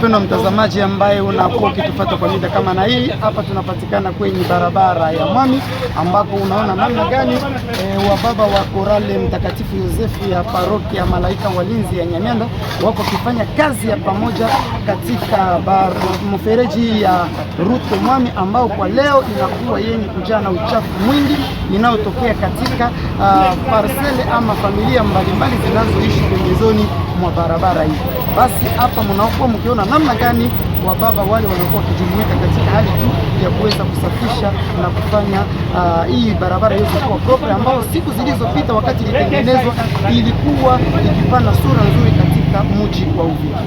Mpendwa mtazamaji ambaye unakuwa ukitufuata kwa muda kama na hii, hapa tunapatikana kwenye barabara ya Mwami ambako unaona namna gani wababa wa Chorale Mtakatifu Yosefu ya parokia ya Malaika Walinzi ya Nyamianda wako wakifanya kazi ya pamoja katika mfereji ya Route Mwami ambao kwa leo inakuwa yenye kujaa na uchafu mwingi inayotokea katika parcelles ama familia mbalimbali zinazoishi pembezoni mwa barabara hii. Basi hapa mnakuwa mkiona namna gani wababa wale wanakuwa wakijumuika katika hali tu ya kuweza kusafisha na kufanya hii barabara iweze kuwa propre, ambao siku zilizopita wakati ilitengenezwa ilikuwa ikipana sura nzuri katika mji wa Uvira.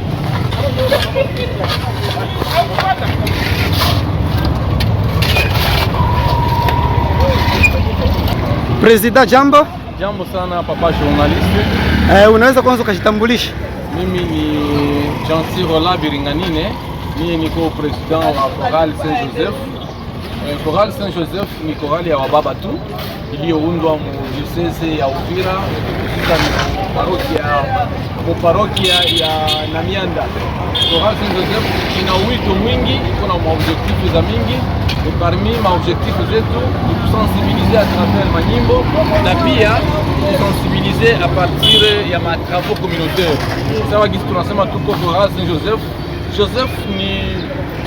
Président, jambo. Jambo sana papa journaliste. Unaweza kwanza ukajitambulisha? Mimi ni Gentil Roland Biringanine, mimi niko président wa Chorale Saint Joseph. Chorale Saint Joseph ni chorale ya wababa tu iliyoundwa mu diocese ya Uvira hususan parokia ya Namianda. Chorale Saint Joseph ina wito mwingi, iko na maobjectif za mingi et parmi maobjectif zetu ni kusensibiliser à travers manyimbo na pia kusensibiliser à partir ya matravaux communautaires. Sawa gisi tunasema tuko Chorale Saint Joseph. Joseph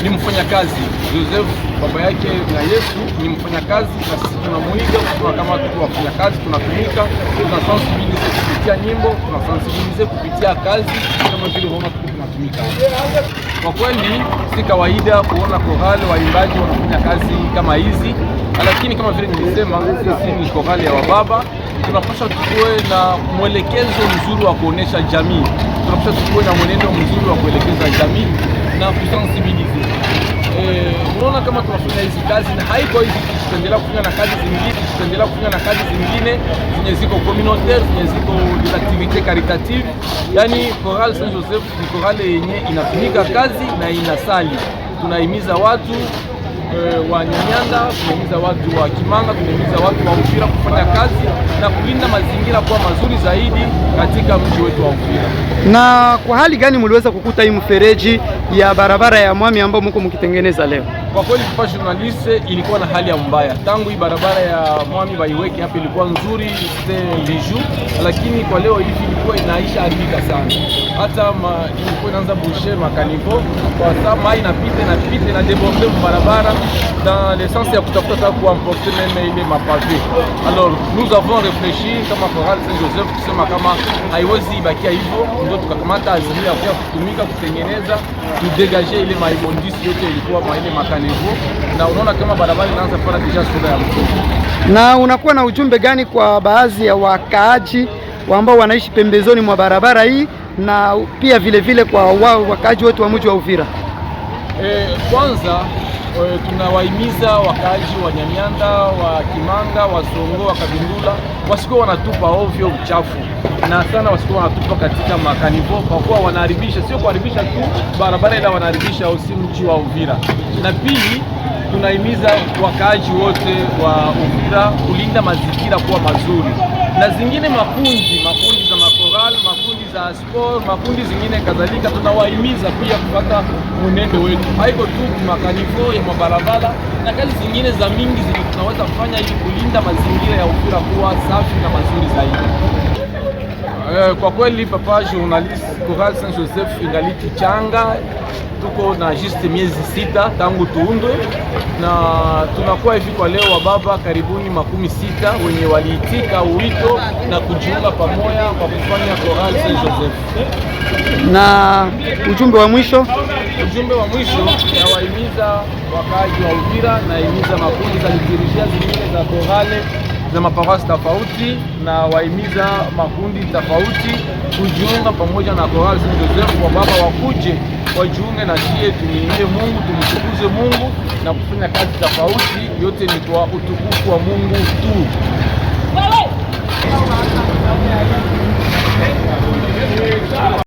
ni mfanyakazi. Joseph baba yake na Yesu ni mfanyakazi, na sisi tunamuiga kusema kama tuko wafanyakazi, tunatumika, tunasensibiliser kupitia nyimbo, tunasensibiliser kupitia kazi, kama vile unaona tuko tunatumika. Kwa kweli si kawaida kuona chorale waimbaji wanafanya kazi kama hizi, lakini kama vile nilisema, sisi ni chorale ya wababa, tunapaswa tukuwe na mwelekezo mzuri wa kuonesha jamii, tunapaswa tukuwe na mwenendo mzuri wa kuelekeza jamii na kusensibiliser. Unaona kama tunafanya hizi kazi na haiko hizi, tutaendelea kufanya na kazi zingine, tutaendelea kufanya na kazi zingine zenye ziko communautaire, zenye ziko des activités caritatives. Yani Chorale Saint Joseph ni chorale yenye inatumika kazi na inasali. Tunahimiza watu wa Nyamianda, tunahimiza watu wa Kimanga, tunahimiza watu wa Uvira kufanya kazi na kulinda mazingira kuwa mazuri zaidi katika mji wetu wa Uvira. Na kwa hali gani mliweza kukuta hii mfereji ya barabara ya Mwami ambao mko mkitengeneza leo? Kwa kweli papa journaliste, ilikuwa na hali ya mbaya tangu hii barabara ya Mwami baiweke hapa, ilikuwa nzuri c'était bijou, lakini kwa leo hivi ilikuwa inaisha haribika sana, hata ilikuwa inaanza boucher macaniveaux kwa sababu mai inapita inapita na déborder barabara dans le sens ya kutafuta hata kuemporter même ile mapavé. Alors nous avons réfléchi kama Chorale Saint Joseph kusema kama haiwezi ibakia hivyo, ndio tukakamata azimio ya kuya kutumika kutengeneza tudégager ile maimmondices yote ilikuwa ma ile macaniveaux, na unaona kama barabara inaanza kupata déjà sura ya mzuri. Na unakuwa na ujumbe gani kwa baadhi ya wakaaji ambao wanaishi pembezoni mwa barabara hii na pia vile vile kwa wao wakaaji wetu wa mji wa Uvira? Kwanza tunawahimiza wakaaji wa Nyamianda, wa Kimanga, wa Songo, wa Kabindula wasikuwa wanatupa ovyo uchafu na sana wasikuwa wanatupa katika macaniveaux, kwa kuwa wanaharibisha, sio kuharibisha tu barabara, ila wanaharibisha usi mji wa Uvira. Na pili, tunahimiza wakaaji wote wa Uvira kulinda mazingira kuwa mazuri, na zingine makundi za machorale, makundi za sport, makundi zingine kadhalika, tunawahimiza pia kupata mwenendo wetu. Haiko tu macaniveaux ya mabarabara na kazi zingine za mingi zenye tunaweza kufanya ili kulinda mazingira ya Uvira kuwa safi na mazuri zaidi. Kwa kweli papa journaliste, Chorale Saint Joseph ingaliki changa, tuko na juste miezi 6 tangu tuundwe, na tunakuwa hivi kwa leo wababa karibuni 60 wenye waliitika wito na kujiunga pamoja kwa kufanya Chorale Saint Joseph. Na ujumbe wa mwisho? Ujumbe wa mwisho, nawahimiza wakaaji wa Uvira, nahimiza makundi za liturujia zingine za chorale za maparoisse tofauti, na wahimiza makundi tofauti kujiunga pamoja na Chorale Saint Joseph, wa baba wakuje wajiunge na sie, tumwimbie Mungu, tumtukuze Mungu na kufanya kazi tofauti. Yote ni kwa utukufu wa Mungu tu.